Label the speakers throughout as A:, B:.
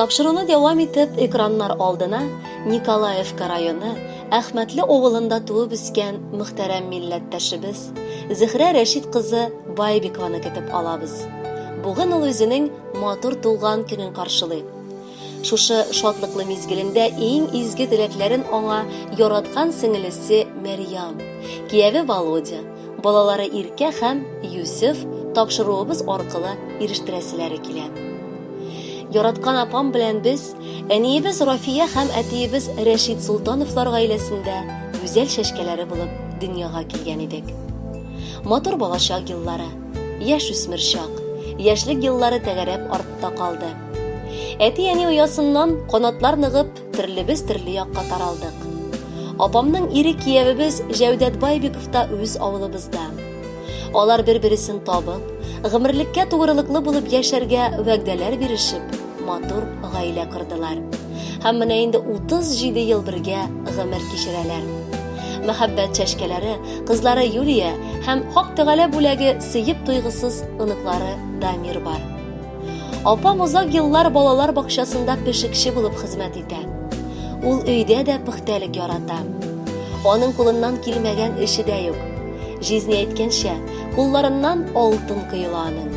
A: Тапшыруны дәвам итеп, экраннар алдына Николаевка районы Әхмәтле авылында туып үскән мөхтәрәм милләттәшебез Зөһрә Рәшит кызы Байбикованы көтеп алабыз. Бүген ул үзенең матур туган көнен каршылый. Шушы шатлыклы мизгелендә иң изге теләкләрен аңа яраткан сеңелесе Мәрьям, кияве Володя, балалары Иркә һәм Юсеф тапшыруыбыз аркылы ирештерәселәре килә. Яраткан апам белән без, әниебез Рафия һәм әтиебез Рәшит Солтановлар гаиләсендә гүзәл чәчкәләре булып дөньяга килгән идек. Матур балачак еллары, яшүсмер чак, яшьлек еллары тәгәрәп артта калды. Әти-әни оясыннан канатлар ныгып, төрлебез төрле якка таралдык. Апамның ире киявебез Җәүдәт Байбиков та үз авылыбызда. Алар бер-бересен табып, гомерлеккә тугрылыклы булып яшәргә вәгъдәләр бирешеп, матур гаилә кордылар. Һәм менә инде 37 ел бергә гомер кичерәләр. Мәхәббәт чәчкәләре, кызлары Юлия һәм Хак Тәгалә бүләге сөеп туйгысыз оныклары Дамир бар. Апам озак еллар балалар бакчасында пешекче булып хезмәт итә. Ул өйдә дә пөхтәлек ярата. Аның кулыннан килмәгән эше дә юк. Җизни әйткәнчә, кулларыннан алтын коела аның.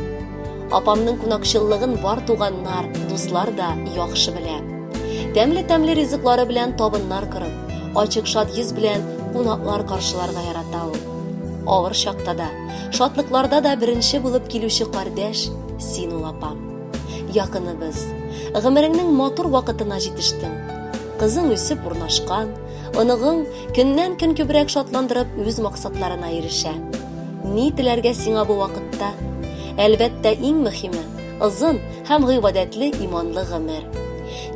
A: Апамның кунакчыллыгын бар туганнар, дуслар да яхшы белә. Тәмле-тәмле ризыклары белән табыннар корып, ачык шат йөз белән кунаклар каршыларга ярата ул. Авыр чакта да, шатлыкларда да беренче булып килүче кардәш син ул, апам. Якыныбыз. Гомереңнең матур вакытына җитештең. Кызың үсеп урнашкан, оныгың көннән-көн күбрәк шатландырып үз максатларына ирешә. Ни теләргә сиңа бу вакытта? Әлбәттә, иң мөһиме, озын һәм гыйбадәтле иманлы гомер.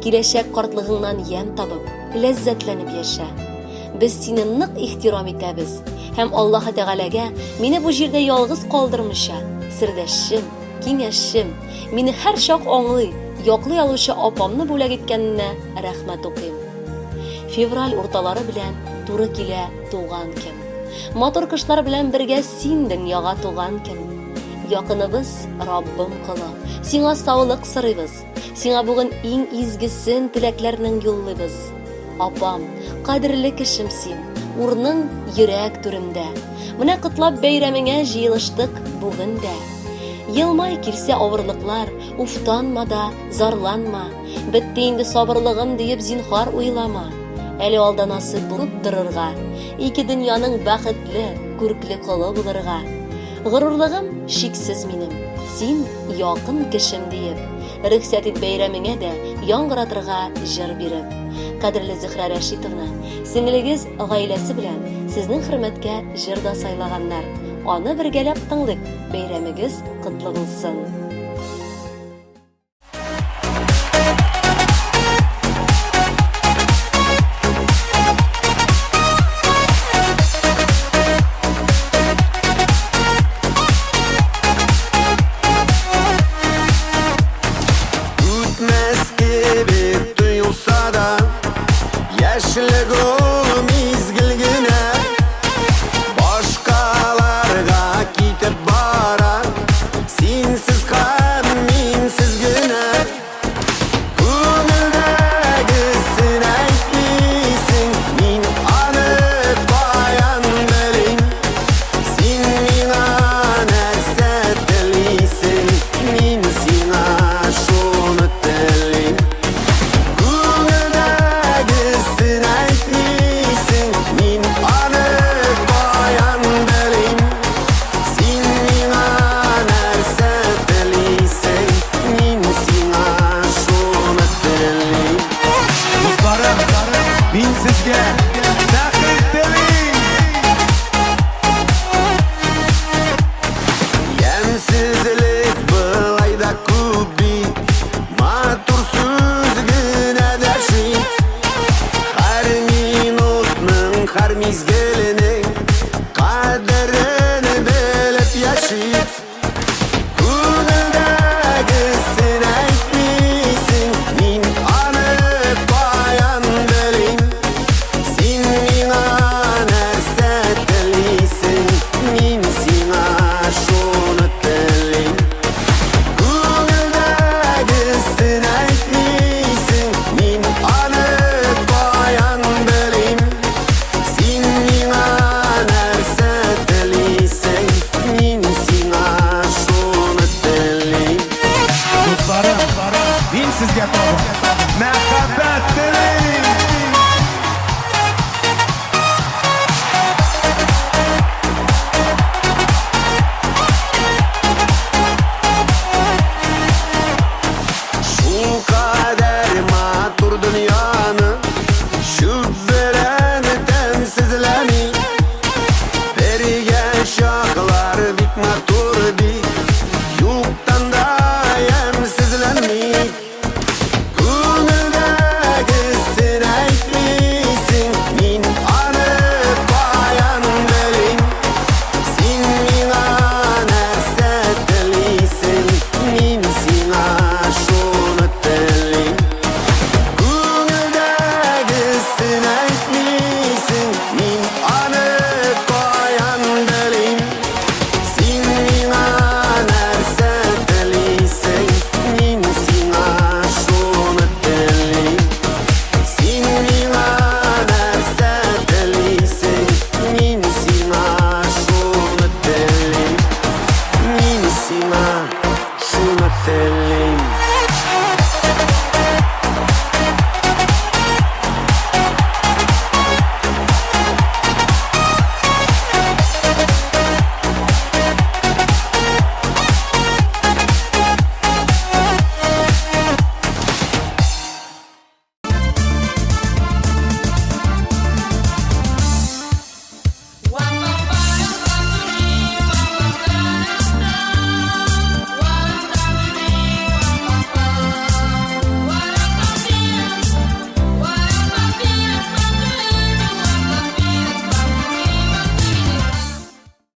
A: Киләчәк картлыгыңнан ямь табып, ләззәтләнеп яшә. Без сине нык ихтирам итәбез һәм Аллаһы Тәгаләгә мине бу җирдә ялгыз калдырмыйча, сердәшчем, киңәшчем, мине һәрчак аңлый, яклый алучы апамны бүләк иткәненә рәхмәт укыйм. Февраль урталары белән туры килә туган көн. Матур кышлар белән бергә син дөньяга туган көн. Якыныбыз, Раббым колы, сиңа саулык сорыйбыз. Сиңа бүген иң изгесен теләкләрнең юллыйбыз. Апам, кадерле кешем син, урның йөрәк түремдә. Менә котлап бәйрәмеңә җыелыштык бүген дә. Елмай килсә авырлыклар, уфтанма да, зарланма. Бетте инде сабырлыгым диеп зинһар уйлама. Әле алда насыйп булып торырга, ике дөньяның бәхетле, күркле колы булырга. Горурлыгым чиксез минем, син якын кешем диеп, рөхсәт ит бәйрәмеңә дә яңгыратырга җыр биреп. Кадерле Зөһрә Рәшитовна, сеңелегез гаиләсе белән сезнең хөрмәткә җыр да сайлаганнар. Аны бергәләп тыңлыйк, бәйрәмегез котлы булсын!
B: Үтмәс кебек тоелса да, Яшьлек ул мизгел генә. Башкаларга китеп бара, Синсез. Матур.